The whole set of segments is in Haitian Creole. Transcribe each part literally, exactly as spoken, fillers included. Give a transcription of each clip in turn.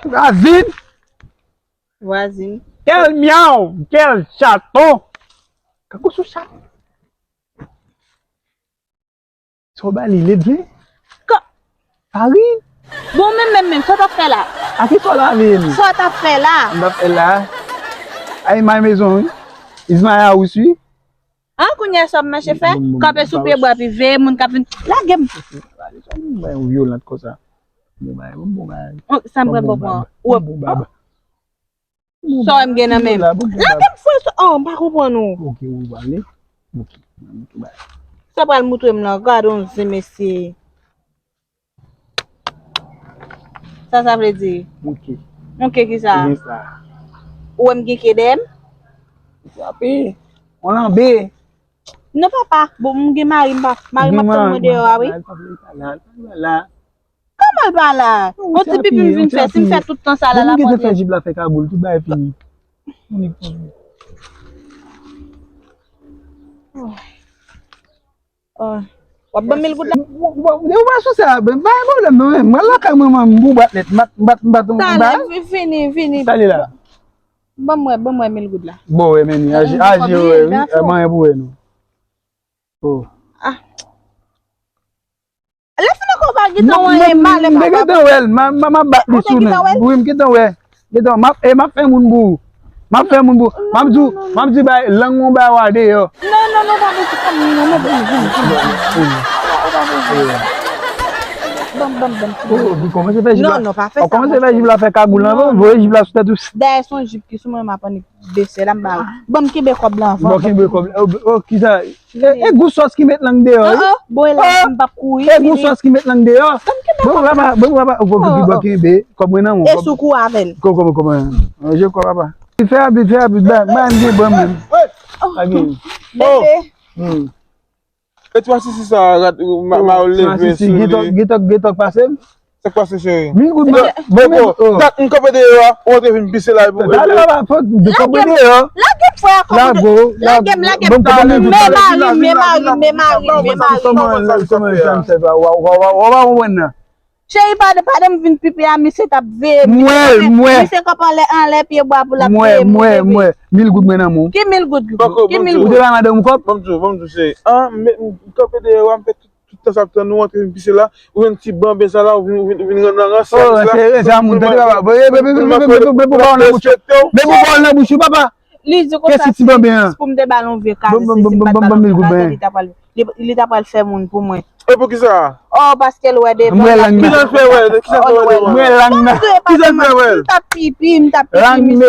Vwazin! Vwazin. Kèl myaw, kèl chaton. Kankou sou chat. Sa w ba li, li vle? Ka- Sa ri? Bon, men, men, men, sa w t ap fè la? A ki sa w lave li? Sa w t ap fè la? M t ap fè la. Ay, my maison, wi. Is my house, wi. An, kounye a sa w ap mache fè? Bon, bon, kanpe sou pye bwa, pi veye moun k ap vin. Lage m. Sa w vin bay yon vyolant konsa? Bon, bay, bon, bon, bay. Oh, sa m pral bon, bon, bon. Bon, bon, bay. Sa w wè m gen nan men m? Lage m fwe sa. Oh, m pa konprann ou. Ok, ou pale. Ok. Ok, bay. Sa pral moutre m lan. Gade yon zen, mesye. Sa sa vle di? Monke. Monke ki sa? Gen sa. Ou wè m gen ke dèyè m? Frape. On lanbe. Non, papa. Bon, m gen mari, m pa. Mari m ap tann mwen deyò a, wi. Kòman l pa la? Yon ti pipi m vin fè, si m fè tout tan sa la, l ap fè jip la fè kagoul, tout bagay fini. Oh. W ap ban m mil goud la? Ou pa sou sa, pa gen pwoblèm non, men mwen lakay mwen, mwen, m pou bat nèt, m bat, m bat, m bat, m bat. Talè, fini, fini. Sa li la? Ban m wè, ban m wè mil goud la. Bon, wè, men, aji, aji, wè, wi, mwen pou wè nou. Oh. Ah. Lè fini konpa gentan wè malè papa. M gentan wè l, m ap bat li sou nèt. Wi, m gentan wè. Gentan, m ap, e m ap fè moun pou ou. M ap fè moun pou ou. M ap di w, m ap di bay lang ou bay wa deyò. Non, non, non, pa bezwen, pa bezwen, non, non, pa bezwen. Ban m, ban m, ban m. Ou kòmanse fè jip la. Non, non, pa fè sa. Ou kòmanse fè jip la, fè kagoul lan, voye jip la sou tèt ou. Dayè se yon jip ki sou mwen, m ap annik bese la, m ba ou. Ban m kenbe kòb la anvan. Bon, kenbe kòb la. Oh, oh, kisa? E, e gou sòs ki met lang deyò, wi. Oh, oh, boy la, m p ap kouri. E gou sòs ki met lang deyò. Ban m kenbe kòb la. Bon, papa, bon, papa. Bon, bon, kenbe kòb mwen nan men w. E sou kou avè l. Kòb, kòb, kòb mwen. Manje kòb, papa. Fè rapid, fè rapid. Ba, ba, m gen ban mwen. Bebe. Hmm. E ti masisi sa, rat, ma, ma leve sou li. Gen tòk, gen tòk, gen tòk pase m. Sa k pase, cheri? Mil goud, mil goud. Dat m kanpe deyò a, ou antre vin pise la epi w. Talè a, pa fòt, kanpe deyò. Lage m, frè, lage m, lage m. Men mari m, men mari m, men mari m, men mari m. Kòman, kòman sa m fè pa, w pa konprann nan. Cheri, pa de, pa de m vin pipi a, misye t ap veye m. Mwen, mwen. Misye kanpe anlè, anlè pye bwa pou l ap veye m, mwen, mwen. Mil goud mwen nan men w. Ki mil goud? Ki mil goud? Ou te bay madanm ou kòb? Ban m di w, ban m di w, cheri. An, m kanpe deyò a, m fè tout, tout tan sa ap tann ou antre vin pise la, ou jwenn ti banben sa la, ou vin, ou vin, ou vin rann nan rans. Oh, se, se a moun, tande papa. Depi ou pa w nan bouch ou, depi ou pa w nan bouch ou, papa. Li di konsa, si pou m te ba l yon vye kaze, se si m pa t ba l yon vye kaze, li ta pral, li, li ta pral fè moun pou mwen. E poukisa? Oh, paske l wè devan. Mwen lang nan. Kisa l fè wè? Kisa l fè wè devan? Mwen lang nan. Kisa l fè wè? M t ap pipi, m t ap pipi, misye.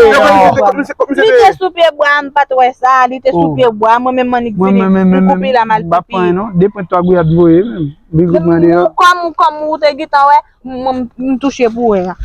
Li te sou pye bwa, m pa t wè sa, li te sou pye bwa, mwen menm m annik vini, m koupe la m al pipi. Mwen menm, m pa pran non, de pwent twa gouyad voye menm. Big up mwen deyò. Kòm, kòm ou te gentan wè, m, m, m touche pou wè a.